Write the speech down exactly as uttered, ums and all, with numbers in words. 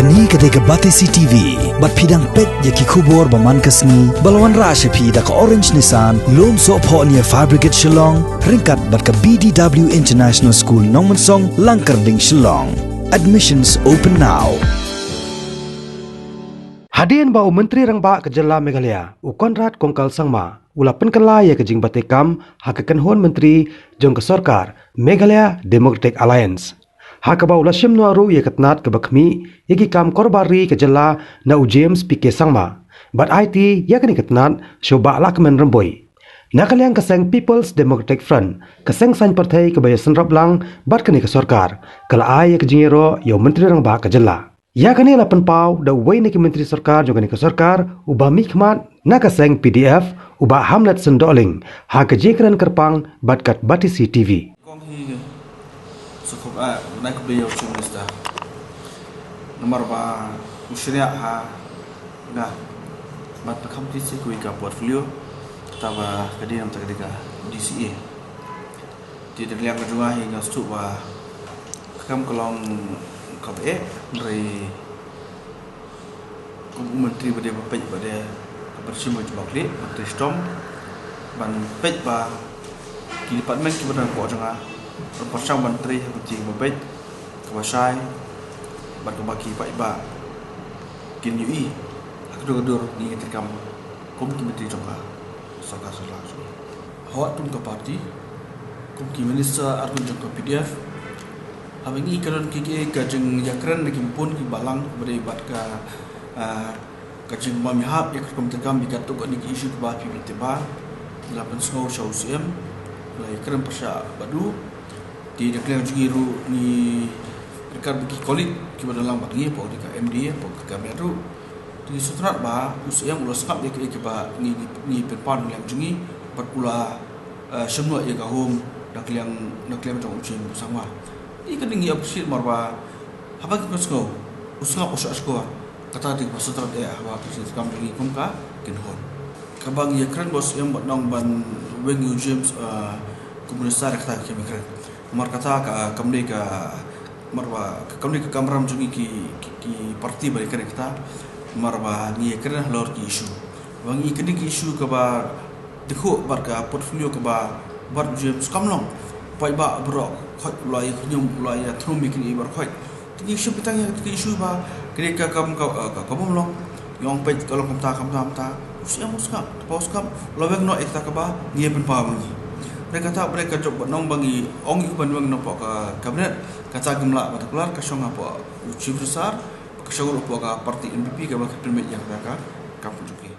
Kane ka dei ka Batesi T V, bad phi dang peit ïa ki khubor ba man ka sngi, ba la wanrah sha phi da ka Orange Nissan, Lumsohphoh near Fire Brigade Shillong, ryngkat bad ka B D W International School Nongmensong, Langkyrding, Shillong. Admissions open now. Hadien ba u Myntri Rangbah ka jylla Meghalaya, u Conrad Kongkal Sangma, u la pynkylla ïa ka jingbatai kam ha ka kynhun myntri jong ka sorkar Meghalaya Democratic Alliance, ha kaba u la shim noh ruh ïa ka tnat kaba khmih ïa ki kam korbar ri ka jylla na u James P K Sangma, bad aiti ïa kane ka tnat sha u Bah Lahkmen Rymbui. Na ka liang ka seng People's Democratic Front, ka seng saiñ pyrthei kaba ïasynrop lang bad kane ka sorkar, ka la ai ïa ka jingïaroh ïa u Myntri Rangbah ka jylla. Ïa kane la pynpaw da uwei na ki myntri sorkar jong kane ka sorkar, u Bah Mihkhmat na ka seng P D F, u Bah Hamletson Dohling, ha ka jingkren kyrpang bad ka Batesi T V. Kong hi, sa khublei, bnai khublei ïa u Chief Minister. Namar ba u shaniah ha nga ban pynkham kti sha kawei ka portfolio, kata ba ka dei namar ka dei ka D C A. Te da ka liang ka jong nga hi nga sngewthuh ba ka kam ka long kaba eh, hynrei kum u myntri ba dei ba peit ba dei kaba shim ba jubak leh, myntri shitom, ban peit ba ki department kiba don hapoh jong nga, ban pyrshang ban trei ha ka jing ba peit, kaba shai, bad kaba ki paidbah kin ïohi ha ka dur ka dur ngi ïa treikam kum ki myntri jong ka sorkar jylla jong ngi. Hawat kum ka party, kum ki minister arngut jong ka P D F, haba ngi ka don ki, ki, ka jingïakren na ki bun ki balang, ba dei bad ka, ah, ka jingbym ïahap ïa ka rukom treikam ïa katto katne ki issue kiba phi bit ba la pynsngew sha u C M, la ïakren pyrshah bad u. Te da ka liang jong ngi ruh ngi ryngkat bad ki colleague kiba don lang bad ngi, hapoh ka M D A, hapoh ka cabinet ruh. Te ngi sngewtynnat ba u C M u la sngap ïa kaei kaba ngi, ngi, ngi pynpaw na ka liang jong ngi, bad u la, eh, shim noh ïa ka home na ka liang, na ka liang jong u James Sangma. Te kane ngi appreciate namar ba haba ki pynsngew, u sngap u shah shkor. Kata dei kaba sngewtynnat eh haba ka jingtrei kam jong ngi kum ka kynhun. Kaba ngi ïakren bad u C M bad nang ban weng ïa u James, eh, kum u minister, kata ka kam ïakren. Namar kata ka, kam dei ka, namar ba ka, kam dei ka kamram jong ngi ki, ki, ki party ba ïakren kata. Namar ba ngi ïakren halor ki issue. Ba ngi kane ka issue kaba dei khuh bad ka portfolio kaba bad u James kam long. Paidbah baroh khoit u la ïa khñium, u la ïa thrum ïa kine baroh khoit. Te ngi shim beit tang ïa ka issue ba kane ka kam ka, ka, ka bym long. Ngi ong peit ka long kumta, kumta, kumta. U C M u sngap, te pa u sngap, u la weng noh ïa kata kaba ngi ïa pynpaw ma ngi. Hynrei kata, hynrei ka jop ba nang ba ngi ong ïa u ban weng noh hapoh ka cabinet, kata kim lah ba ta kular, ka shong hapoh u Chief Minister, ka shong ruh hapoh ka party N P P kaba ka pynmih ïa kata ka kam jong ki.